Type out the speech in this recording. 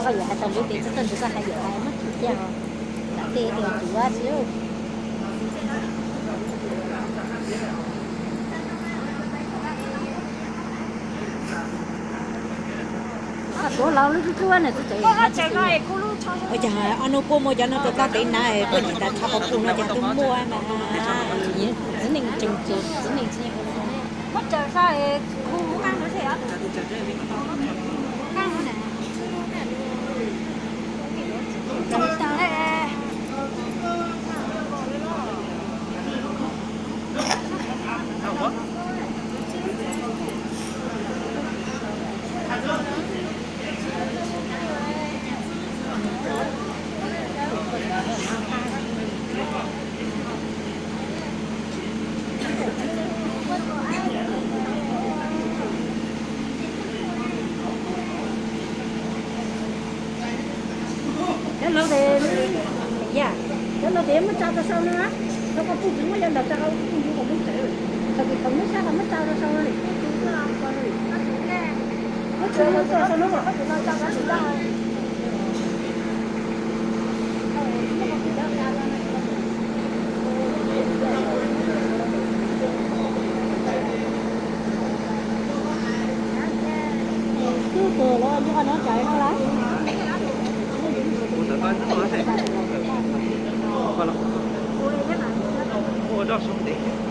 Koj yuav hais tau lub tias txog txog ntawd koj hais yuav hais muab chim tiag os. Tam tej tias cuav xwb. Tuav laus lub hlub hlub na txog tsev. Ua cas ob hnub puab muaj cov no rau koj tev na, koj nyiam tas tshaj qhov kuv no cas twb muaj mas. Txiv neej tseem txiv neej txiv Cov laus tes, cov laus tes muab tsa rau sau no, thaum koj pub tsis muab cov ntawd tsa rau kuv, kuv muab tsev, thaum kis thaum muab sab los muab tsa rau sau li. Muab tsa rau sau no. Twb tuag los nyob qhov no tsam no lawm. Ua roj soo ntev.